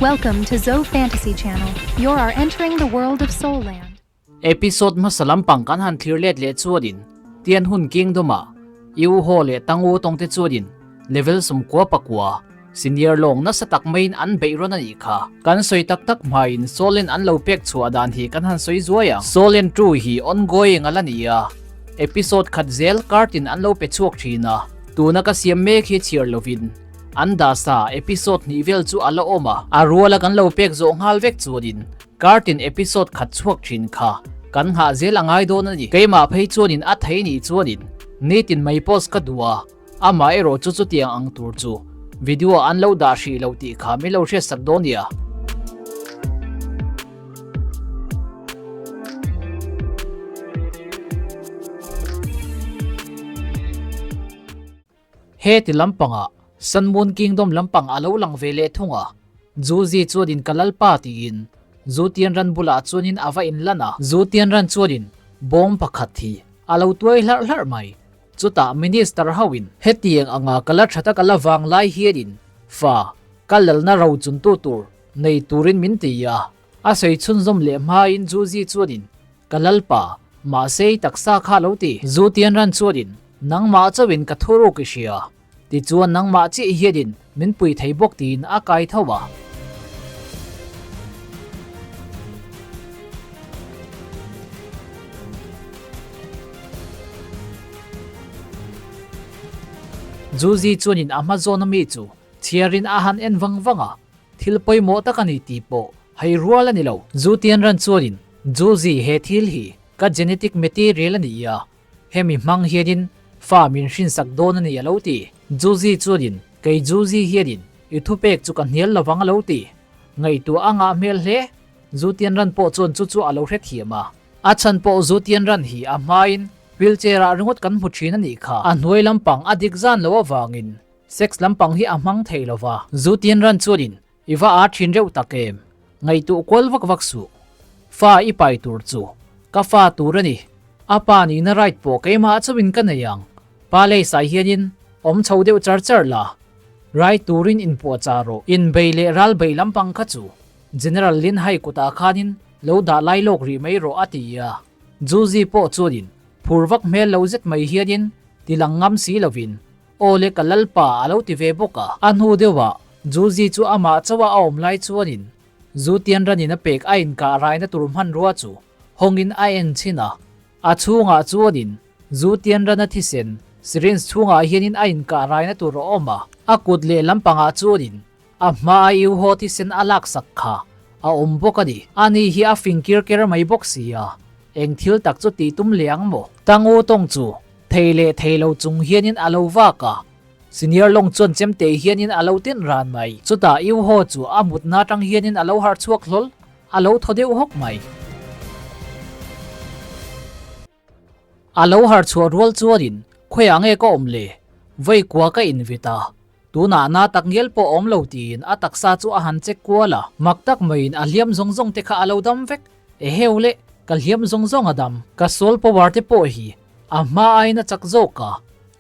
Welcome to Zo Fantasy Channel. You are entering the world of Soul Land. Episode hmasa lampang kan han thlir let leh chuanin Tianhun Kingdom-ah Yu Ho leh Tang Wu Tawng te chuanin level 99 senior lawng nasa tak maiin an beih rawn a nih kha. Kan sawi tak tak hmain Soul Land an lo pek chhuah dan hi kan han sawi zuai ang. Soul Land 2 hi ongoing a la ni a, episode khat zel kartin an lo pe chhuak thin a, tuna ka siam mek hi chhiar lovin an dah sa episode hnih vel chu a la awm a, a ruala kan lo pek zawh nghal vek chuanin kartin episode khat chhuak thin kha kan nghah zel a ngai dawn a ni. Keimah phei chuanin a thei nih chuanin nitin mai post ka duh a. Amah erawh chu chutiang ang tur chu video an lo dah hrih lo tih kha min lo hriatsak dawn nia. He ti lampangah Sun Moon Kingdom lampang a lo lang ve leh thung a, Zuzi chuanin ka lalpa tiin Zu Tianran bulah chuanin a va inlan a. Zu Tianran chuanin bawm pakhat hi a lo tuai hlarh hlarh mai. Chutah Minister hoin hetiang anga ka la tha tak a la vang lai hianin fa ka lalna ro chuntu tur nei turin min ti a, a sawi chhunzawm leh hmain Zuzi chuanin ka lalpa mahse i taksa kha lo ti. Zu Tianran chuanin nangmah chauhin ka thuruk i hria, tichuan nangmah chiah hianin min pui thei bawk tiin a kai tho a. Zuzi chuanin a hma zawn ami chu chhiarin a han en vang vang a, thil pawimawh tak a ni tih pawh hei rual a ni lo. Zu Tianran chuanin, Zuzi, he thil hi ka genetic material a ni a, hemi hmang hianin fa min hrinsak dawn a ni a lo ti. Zuzi chuanin, Kei Zuzi hianin i thupek chu ka hnial lovang a lo ti. Ngaihtuah a ngah hmel hle. Zu Tianran pawh chuan chu chu a lo hrethiam a. A chhan pawh Zu Tianran hi a hmain wheelchair ah ringawt kan hmu thin a nih kha. A hnuai lampang a dik zan lo avangin sex lampang hi a hmang thei lo va. Zu Tianran chuanin i va aa thin reuh tak em? Ngaihtuah kual vak vak suh. Fa i pai tur chu ka fa tur a ni. A pa nihna right pawh keimah chauhin ka nei ang. Pa leisai hianin awm chho deuh char char la. Rai turin inpuahchah rawh. Inbei leh ral bei lampang kha chu General Lin Hai kutah khanin lo dah lai lawk rih mai rawh a ti a. Zuzi pawh chuanin phur vak hmel lo zet mai hianin ti lang ngam si lovin aw le ka lalpa a lo ti ve bawk a. A hnu deuhah Zuzi chu amah chauha a awm lai chuanin Zu Tianranin a pek a inkah raina tur hmanrua chu hawngin a en chhin a. A chhungah chuanin Zu Tianrana thisen syringe chhungah hianin a inkah raina tur a awm a. A kut leh lampangah chuanin A hma a iu haw thisen a laksak kha a awm bawk a ni. Ani hi a fing kir ker mai bawk si a, eng thil tak chu tih tum leh ang maw? Tangu tawng chu thei leh thei lo chung hianin a lo vak a, Senior lawng chuan chemte hianin a lo tin ran mai. Chutah iu haw chu a mutna atang hianin a lo harh chhuak hlawl, a lo thaw deuh hawk mai. A lo harh chhuah rual chuanin khawiah nge ka awm le? Vawi kua ka invit a, tunah na tak ngial pawh awm lo tiin a taksa chu a han check kual a, mak tak maiin a hliam zawng zawng te kha a lo dam vek. Eheu le, ka hliam zawng zawng a dam. Ka soul power te pawh hi a hma aiin a chak zawk a,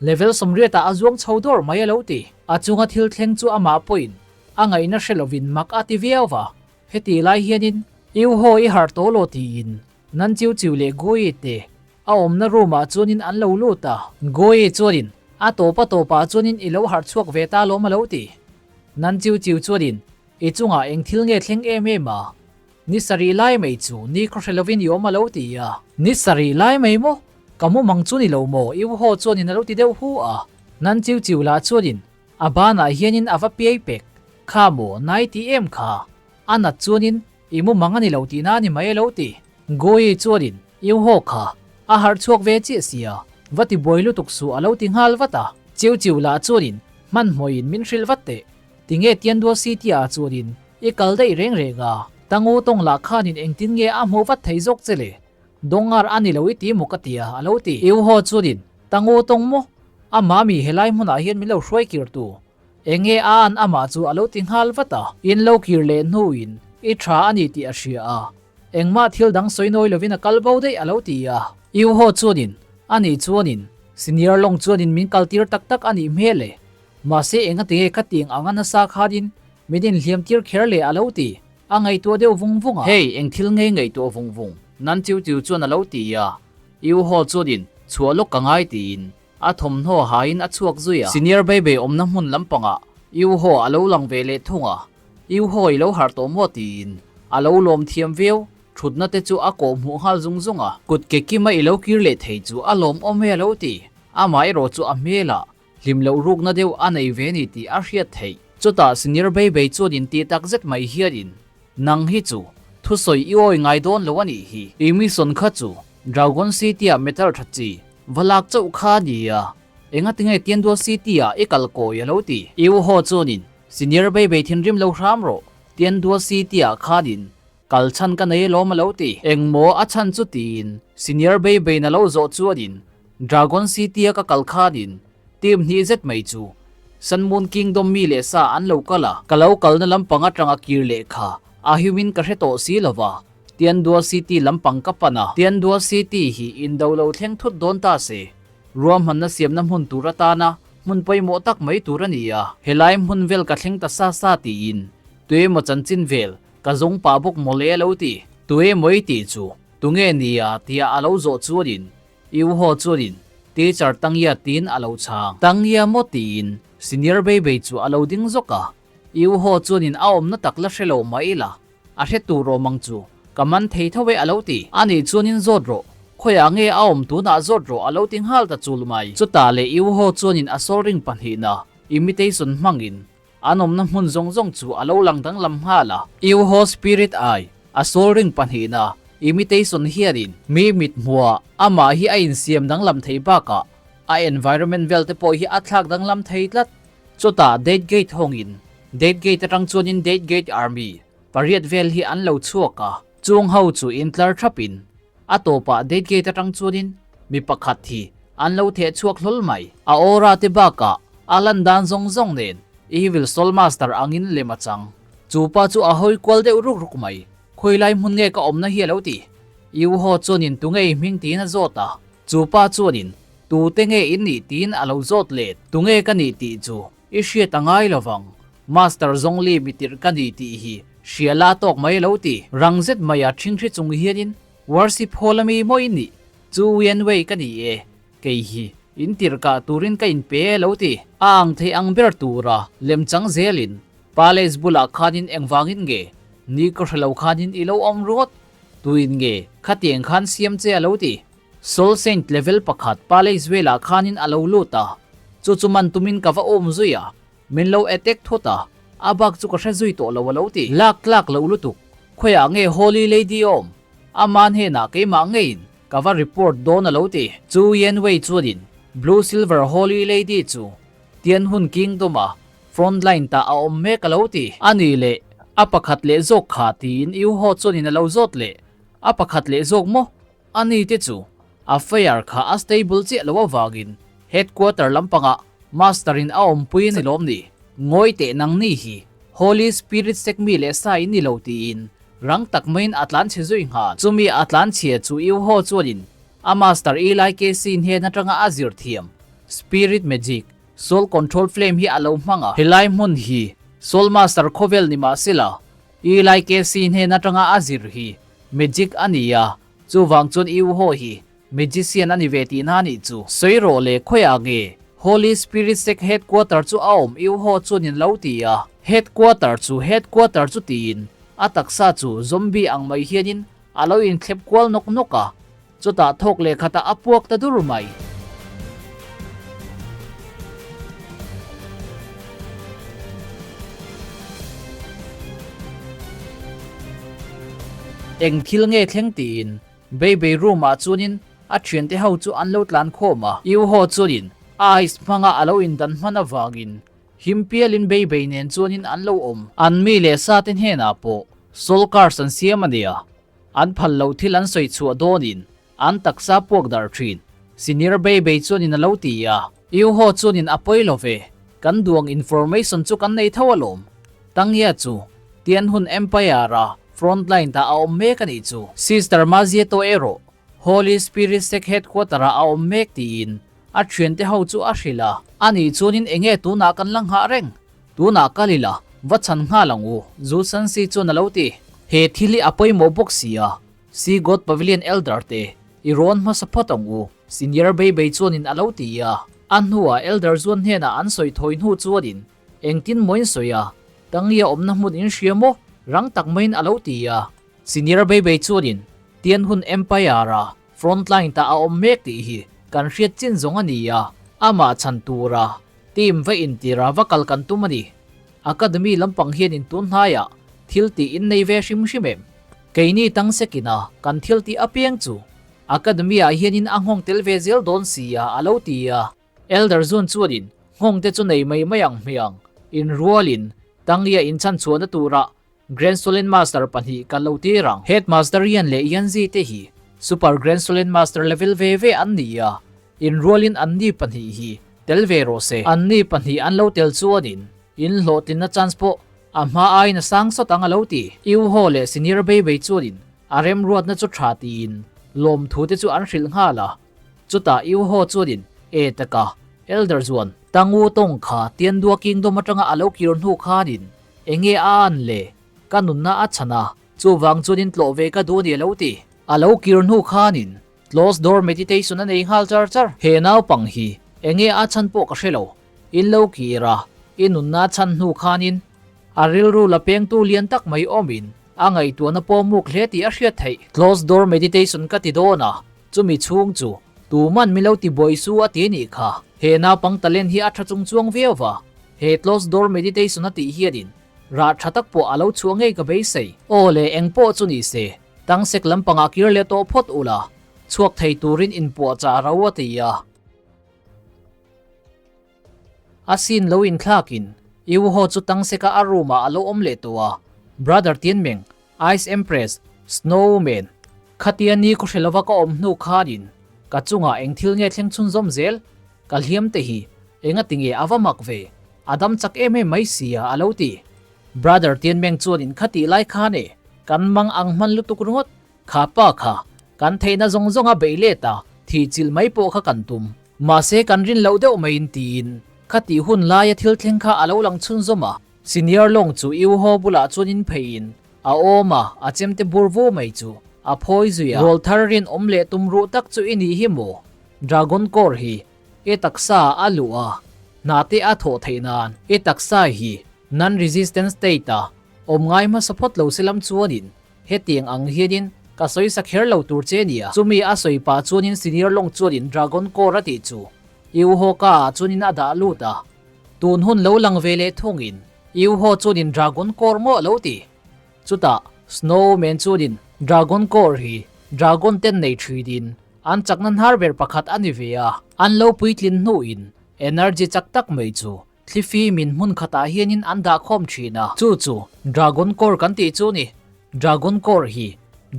level 80 ah a zuang chho dawr mai a lo ti. A chunga thil thleng chu amah pawhin a ngaihna hre lovin mak a ti viau va, heti lai hianin Iu haw i harh tawh lo tiin Nan chiu chiu leh Goe te a awmna room ah chuanin an lo lut a. Goe chuanin a tawp a tawp ah chuanin i lo harh chhuak ve ta lawm a lo ti. Nan chiu chiu chuanin i chungah eng thil nge thleng em em a? Ni sarih lai mai chu ni khaw hre lovin i awm a lo ti a. Ni sarih lai mai maw? Ka mumang chu ni lo maw? I u haw chuanin a lo ti deuh hu a. Nan chiu chiu lah chuanin a banah hianin a va piai pek. Kha maw nai ti em kha? A nat chuanin I mu mang a ni lo tihna a ni mai elo ti. Goyi chuanin Iu haw kha a harh chhuak ve chiah sia, va ti buai lutuk suh a lo ti nghal vat a. Chiu chiu lah chuanin hmanhmawhin min hrilh vat teh. Tinge Tiandua City ah chuanin i kal daih reng reng a, Tangu tawng lah khanin engtin nge a hmuh vat thei zawk che le? Dongar a ni lo i ti maw ka tia a lo ti. Iu haw chuanin Tangu tawng maw? Amah mi helai hmunah hian min lo hruai kir tu. Enge a an amah chu a lo ti nghal vat a. In lo kir leh hnuin i tha a ni tih a hria a, engmah thil dang sawi nawi lovin a kal bo daih a lo ti a. Iu haw chuanin, Ani chuanin, Senior lawng chuanin min kal tir tak tak a nih hmel e. Mahse enga tinge ka ting ang a nasa khanin Min inhliam tir kher leh a lo ti. A ngaihtuah deuh vung vung a. Hei, eng thil ngei ngaihtuah vung vung? Nan Chiu Chiu chuan a lo ti a. Yu Ho chuanin, Chhuah lawk ka ngai tiin a thawmhnaw hain a chhuak zui a. Senior Baby awmna hmun lampangah Yu Ho a lo lang ve leh thung a. Yu Ho i lo harh tawh maw tiin a lo lawm thiam viau. Thutna te chu a kawh hmuh nghal zung zung a. Kut ke kima i lo kir leh thei chu a lawmawm e a lo ti. Amah erawh chu a hmelah Hlim loh rukna deuh a nei ve ni tih a hriat theih. Chutah Senior Baby chuan in tih tak zet mai hianin, Nang hi chu thusawi i awi ngai dawn lo a nih hi. I mission kha chu Dragon City-ah metal tha chi va lak chauh kha a ni a, engatinge Tianduo City-ah i kal kawi a lo ti. Iu Ho chuanin, Senior Baby thinrim lo hram rawh, Tianduo City-ah khanin kal chhan ka nei alawm a lo ti. Engmaw a chhan chu tiin Senior Baby-in a lo zawh chuanin Dragon City-a ka kal khanin team hnih zet mai chu Sun Moon Kingdom mi leh sa an lo kal a, ka lo kalna lampang atanga kir leh kha a humin ka hre tawh si lova, Tiandua City lampang ka pan a, Tiandua City hi indo lo thleng thut dawn ta se, ruahmanna siamna hmun tur atana hmun pawimawh tak mai tur a ni a, helai hmun vel ka thleng ta sa sa tiin tuemaw chanchin vel ka zawng pah bawk mawle a lo ti. Tuemaw i tih chu tunge nia tia a lo zawh chuanin Iu haw chuanin Teacher Tangya tiin a lo chhang. Tangya maw tiin Senior Baby chu a lo ding zawk a. Iu haw chuanin a awmna tak la hre lo mah ila, a hre tur awm ang chu ka man thei tho e a lo ti. Ani chuanin zawt rawh, khawiah nge a awm tunah zawt rawh a lo ti nghal ta chul mai. Chutah leh Iu haw chuanin a sawl ring pahnihna imitation hmangin An awmna hmun zawng zawng chu a lo lang danglam nghal a. Iuho Spirit Eye, a soul ring pahnihna, imitation hianin mi mit hmuah amah hi a insiam danglam thei bakah a environment vel te pawh hi a thlak danglam thei tlat. Chutah Date Gate hawngin Date Gate atang chuanin Date Gate Army pariat vel hi an lo chhuak a, chung ho chu intlar thapin A tawpah Date Gate atang chuanin mi pakhat hi an lo theh chhuak hlawl mai. A aura te bakah a lan dan zawng zawng nen Evil Soul Master angin lem a chang. Chu pa chu a hawi kual deuh ruk ruk mai. Khawilai hmun nge ka awmna hi a lo ti. Yu Ho chuanin tunge i hming tiin a zawt a. Chu pa chuanin tute nge in nih tiin a lo zawt let. Tunge ka nih tih chu I hriat a ngai lovang, Master Zongli mitirh ka ni tih hi hria la tawk mai lo ti. Rang zet mai a ṭhinghri chung hianin Worship Hall ami maw i nih? Chu Yanwei ka ni e, kei hi in tirh kah turin ka inpe e lo ti. A ang thei ang ber tura lemchang zelin Palace bulah khanin engvangin nge ni ka hre lo khanin i lo awm ringawt? Tuin nge khatiang khan siam che a lo ti. Soul Saint level pakhat Palace velah khanin a lo lut a, chu chu man tumin ka va awm zui a, min lo attack thut a, a bak chu ka hre zui tawh lo a lo ti. Lak tlak loh lutuk, khawiah nge Holy Lady awm? Ama hnenah keimah ngeiin ka va report dawn a lo ti. Chu Yen Wei chuanin Blue Silver Holy Lady chu Tianhun Kingdom a front line tah a awm mek a lo ti. A nih leh a pakhat leh zawk kha tiin Yu Ho chuanin a lo zawt leh, a pakhat leh zawk maw? A ni te chu a fire kha a stable chiah lo avangin headquarter lampangah master in a awmpui a ni lawm ni? Ngawi teh nang ni hi Holy Spirit sek mi leh sa in ni lo tiin rang tak maiin a tlan chhe zui nghal. Chumi a tlan chhia chu Iuho chuanin a master Eli Casey hnen atanga a zir thiam Spirit Magic, Soul Control Flame hi a lo hmang a. Helai hmun hi Soul Master khawvel ni mahsela Eli Casey hnen atanga a zir hi Magic a ni a, chuvang chuan i u haw hi magician a ni ve tihna a nih chu. Sawi rawh le khawiah nge Holy Spirit Sect Headquarter chu a awm i u haw chuan in lo ti a. Headquarter chu Headquarter chu tiin a taksa chu zombie ang mai hianin a lo inthlep kual nawk nawk a, chutah thawk leh khatah a puak ta dur mai. Eng thil nge thleng tiin Baby room ah chuanin a thiante ho chu an lo tlan khawm a. U ho chuanin a ice hmanga a lo indan hman avangin him pialin Baby nen chuanin an lo awm. An mi leh sa te hnenah pawh soul cars an siam a nia. An phal loh thil an sawi chhuah dawnin an taksa puak darh thin. Senior Baby chuanin a lo ti a. U ho chuanin a pawi lo ve, kan duang information chu kan nei tho alawm. Tangya chu Tianhun Empire-a front line ta a awm mek a nih chu. Sister Mazieto erawh Holy Spirit Sect Headquarter-ah a awm mek tiin a thiante ho chu a hrilh a. Anih chuanin enge tunah kan la nghah reng? Tunah kal ila. Va chhan nghal ang u, Zu Sansi chuan a lo ti. He thil hi a pawimawh bawk si a, Sea God Pavilion Elder te i rawn hmasa phawt ang u, Senior Beibei chuanin a lo ti a. A hnuah Elder zuan hnenah an sawi thawi hnu chuanin engtin maw in sawi a, Tangia awmna hmun in hria maw? Rang tak maiin a lo ti a. Senior Beibei chuanin Tianhun Empire-a frontline tah a awm mek tih hi kan hriat chin zawng a ni a, amah chhan tura team va intira va kal kan tum a ni. Academy lampang hianin tun hnaiah thil tih in nei ve hrim hrim em? Keini tang sekina kan thil tih apiang chu Academy-ah hianin a nghawng tel ve zel dawn si a, a lo ti a. Elder Zun chuanin nghawng te chu nei mai mai ang hmiang, inrualin Tanglia inchhanchhuahna turah Grand Solen Master pahnih kan lo tir ang. Headmaster Yan leh Yanzi te hi Super Grand Solen Master level ve ve an ni a, inrualin anni pahnih hi tel ve rawh se. Anni pahnih an lo tel chuanin in hlawhtlinna chance pawh a hma aiin a sang sawt ang a lo ti. Yu Ho leh Senior Bei Bei chuanin a remruatna chu tha tiin lawmthu te chu an hrilh nghal a. Chutah Yu Ho chuanin E taka, Elder chuan Tangu tawng kha Tiandua Kingdom atanga a lo kir hnu khanin Enge a an le? Ka nunna a chhan a, chuvang chuanin tlawh ve ka duh a ni a lo ti. A lo kir hnu khanin closed door meditation a nei nghal char char. He naupang hi enge a chhan pawh ka hre lo. In lo kir a, i nunna a chhan hnu khanin a rilru la pengtu lian tak mai awmin a ngaihtuahna pawh muk hle tih a hriat theih. Closed door meditation ka ti dawn a, chumi chhung chu tuman min lo ti buai su a ti nih kha. He naupang talent hi a tha chung chuang viau va. He closed door meditation a tih hianin rah tha tak pawh a lo chhuah ngei ka beisei. Aw le eng pawh chu ni se, tangsek lampangah kir leh tawh phawt ula, chhuak thei turin inpuahchah ro a ti a. A sin lo inthlakin Iuho chu tangseka a room ah a lo awm leh tawh a, Brother Tianmeng, Ice Empress, Snowman, khatia ni khaw hre lova ka awm hnu khanin ka chungah eng thil nge thleng chhunzawm zel? Ka hliam te hi enga tinge a va mak ve, a dam chak em em mai sia a lo ti. Brother Tianmeng chuanin khatih lai khan e, kan mang ang hman lutuk ringawt, kha pa kha kan theihna zawng zawng a beih let a, thih chilh mai pawh kha kan tum. Mahse kan rin loh deuh maiin tiin khatih hun laia thil thleng kha a lo lang chhunzawm a. Senior lawng chu Yu Ho bulah chuan in pheiin a awm a, a chemte bur vu mai chu a phawi zui a. Rawl thar rinawm leh tum ruh tak chu i nih hi maw? Dragon Core hi i taksa a luh a, hna te a thawh theih nan i taksa hi non-resistant state a awm ngai hmasa phawt lo se lam chuanin hetiang ang hianin ka sawi sa kher lo tur che nia. Chumi a sawi pah chuanin Senior lawng chuanin Dragon Core a tih chu Yu Ho ka ah chuanin a dah lut a. Tun hun lo lang ve leh thungin Yu Ho chuanin Dragon Core maw a lo ti. Chutah Snow Man chuanin Dragon Core hi Dragon ten nei thinin an chakna hnar ber pakhat a ni ve a. An lo puitlin hnuin energy chak tak mai chu thlifimin hmun khatah hianin an dah khawm thin a. Chu chu Dragon Core kan tih chu ni. Dragon Core hi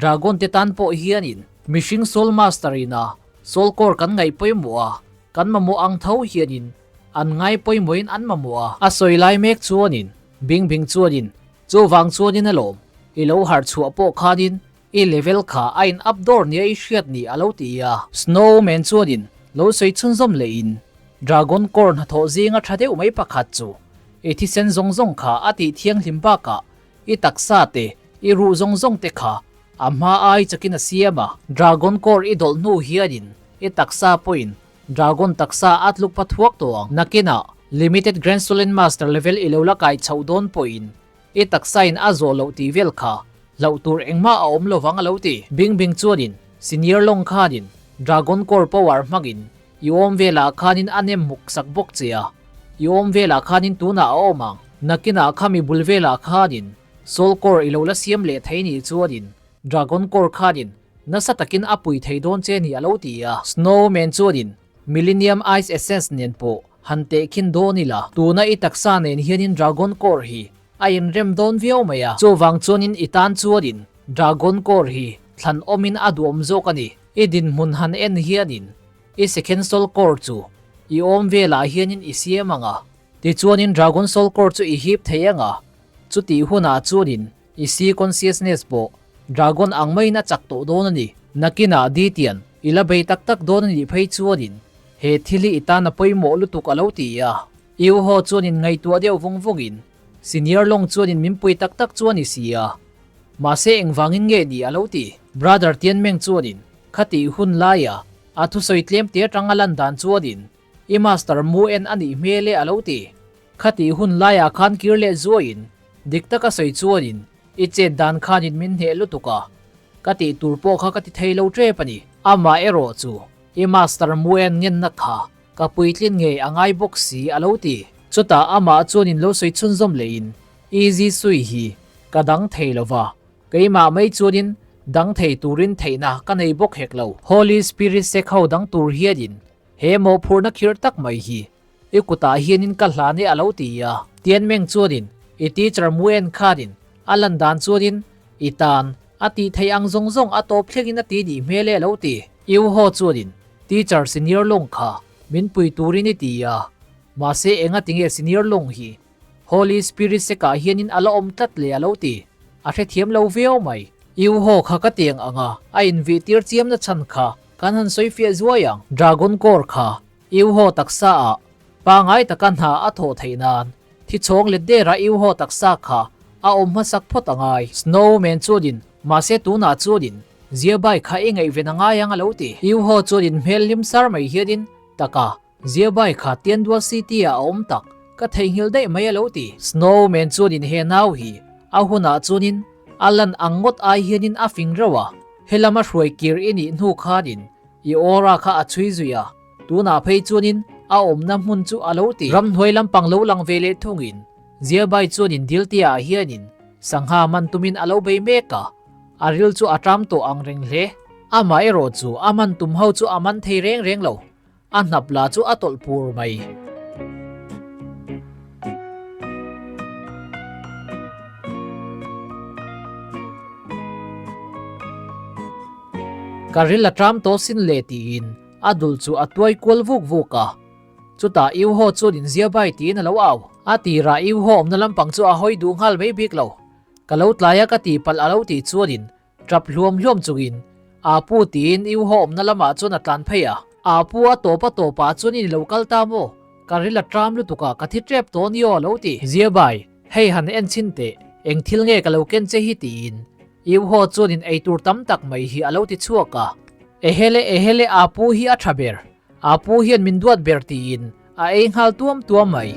Dragon te tan pawh hianin mihring Soul Master ina Soul Core kan ngaih pawimawh a, kan mamawh ang tho hianin An ngai pawimawhin an mamawh a. A sawi lai mek chuanin Bing Bing chuanin chuvang chuanin alawm i lo harh chhuah pawh khanin i level kha a in up dawr nia i hriat ni a lo ti a. Snow Man chuanin lo sawi chhunzawm lehin Dragon Core hnathawh zinga tha deuh mai pakhat chu i thisen zawng zawng kha a tih thianghlim bakah i taksa te i ruh zawng zawng te kha a hma ai chakin a siam a. Dragon Core i dawlh hnu hianin i taksa pawhin Dragon taksa a tluk pa thuak tawh ang. Nakinah Limited Grand Solen Master level i lo la kai chhoh dawn pawhin i taksain a zawh loh tih vel kha hlauh tur engmah a awm lovang a lo ti. Bing Bing chuanin Senior Long khanin Dragon Core power hmangin i awm velah khanin a nem hmuk sak bawk che a, i awm velah khanin tunah a awm ang. Nakinah khami bul velah khanin Soul Core i lo la siam leh thei nih chuanin Dragon Core khanin nasa takin a pui thei dawn che ni a lo ti a. Snow Man chuanin Millennium Ice Essence nen pawh han tehkhin dawn ila, tuna i taksa nen hianin Dragon Core hi a inrem dawn viau mai a. Chuvang chuanin i tan chuanin Dragon Core hi thlan awmin a duhawm zawk a ni. I dinhmun han en hianin i Second Soul Core chu i awm velah hianin i siam ang a. Tichuanin Dragon Soul Core chu i hip thei ang a, chutih hunah chuanin I sea consciousness pawh dragon ang maiin a chak tawh dawn a ni. Nakinah Ditian i la bei tak tak dawn a nih phei chuanin he thil hi i tan a pawimawh lutuk a lo ti a. Iuho chuanin ngaihtuah deuh vung vungin Senior Long chuanin min pui tak tak chu a ni si a. Mahse engvangin nge ni a lo ti? Brother Tianmeng chuanin khatih hun laia a thusawi tlem te atanga lan dan chuanin i master mu en a nih hmel e a lo ti. Khatih hun laiah khan kir leh zuaiin dik taka sawi chuanin i chet dan khanin min hneh lutuk a, ka tih tur pawh kha ka ti thei lo tep a ni. Amah erawh chu i master mu en ngenna kha ka puitlin ngei a ngai bawk si a lo ti. Chutah amah chuanin lo sawi chhunzawm lehin Easy sui hi ka dang thei lo va, keimah mai chuanin dang thei turin theihna ka nei bawk hek lo. Holy Spirit sek ho dang tur hianin he mawhphurhna khirh tak mai hi i kutah hianin ka hlan e a lo ti a. Tianmeng chuanin i teacher Muen khanin a lan dan chuanin i tan a tih theih ang zawng zawng a tawp thlengin a ti nih hmel e a lo ti. Iuho chuanin teacher senior lawng kha min pui turin i ti a, mahse enga tinge senior lawng hi Holy Spirit sekah hianin a la awm tlat le a lo ti. A hrethiam lo viau mai. Iuho kha ka tiang ang a, a invih tir chiamna chhan kha kan han sawi fiah zuai ang. Dragon Core kha Iuho taksa ah pangai taka hna a thawh theih nan thi chhawng let dera Iuho taksa kha a awm hmasak phawt a ngai. Snowman chuanin mahse tunah chuanin Ziabai kha i ngaihven a ngai ang a lo ti. Iuho chuanin hmel hlim sar mai hianin taka Ziabai kha Tiandual City ah a awm tak, ka theihnghilh daih mai a lo ti. Snowman chuanin he nau hi a hunah chuanin a lan ang ngawt ai hianin a fing reuh a, helama hruai kir i nih hnu khanin i aura kha a chhui zui a, tunah phei chuanin a awmna hmun chu a lo ti. Ramhnuai lampang lo lang ve leh thungin Ziabai chuanin Diltia ah hianin sangha man tumin a lo bei mek a, a ril chu a ṭam tawh ang reng hle. Amaherawh chu a man tum ho chu a man thei reng reng lo. A hnap la chu a tawlh pur mai. Ka ril a ṭam tawh sin le tiin a dul chu a tuai kual vuk vuk a. Chutah Iuho chuan inzia bai tiin a lo au. A tirah Iuho awmna lampang chu a hawi duh nghal mai bik lo. Ka lo tlai a ka tihpalh a lo tih chuanin Tap hluam hluam chungin Aa pu tiin i u awmna lamah chuan a tlan phei a. Aa pu a tawp a tawpah chuan in lo kal ta maw? Ka ril a tram lutuk a, ka thi tep tawh ni aw a lo ti. Ziabai, hei han en chhin teh, eng thil nge ka lo ken che hi tiin i u haw chuan in ei tur tam tak mai hi a lo ti chhuak a. Ehele ehele aa pu hi a tha ber, aa pu hian min duat ber tiin a ei nghal tuam tuam mai.